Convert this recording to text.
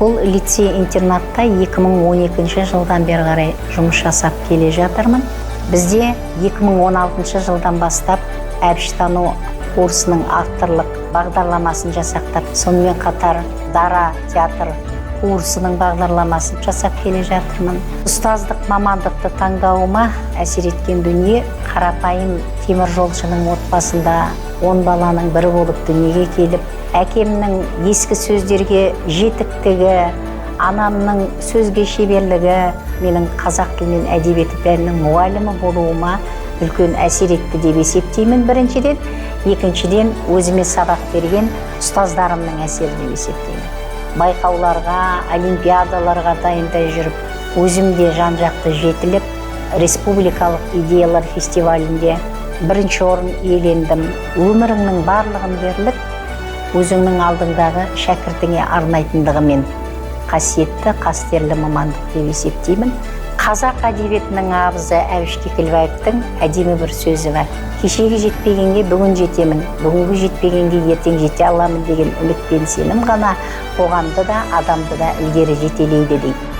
Бұл лицей-интернатта 2012 жылдан бері қарай жұмыс жасап келе жатырмын. Бізде 2016 жылдан бастап әбіштану курсының авторлық бағдарламасын жасақтап, сонымен қатар дара театр курсының бағдарламасын жасап келе жатырмын. Ұстаздық мамандықты таңдауыма әсер еткен дүние: қарапайым теміржолшының отбасында 10 баланың бірі болып дүниеге келіп, әкемнің ескі сөздерге жетіктігі, анамның сөзге шеберлігі менің қазақ тілі мен әдебиеті пәнінің мұғалімі болуыма үлкен әсер етті деп есептеймін біріншіден. Екіншіден, өзіме сабақ берген ұстаздарымның әсері деп есептеймін. Байқауларға, олимпиадаларға дайындай жүріп, өзім де жан жақты жетіліп, республикалық идеялар фестивалінде бірінші орын иелендім. Өміріңнің барлығын дерлік өзіңнің алдыңдағы шәкіртіңе арнайтындығымен қасиетті, қастерлі мамандық деп есептеймін. Қазақ әдебиетінің абызы Әбіш Кекілбаевтың әдемі бір сөзі бар: «Кешегі жетпегенге бүгін жетемін, бүгінгі жетпегенге ертең жете аламын деген үміт пен сенім ғана қоғамды да, адамды да ілгері жетелейді», – дейді.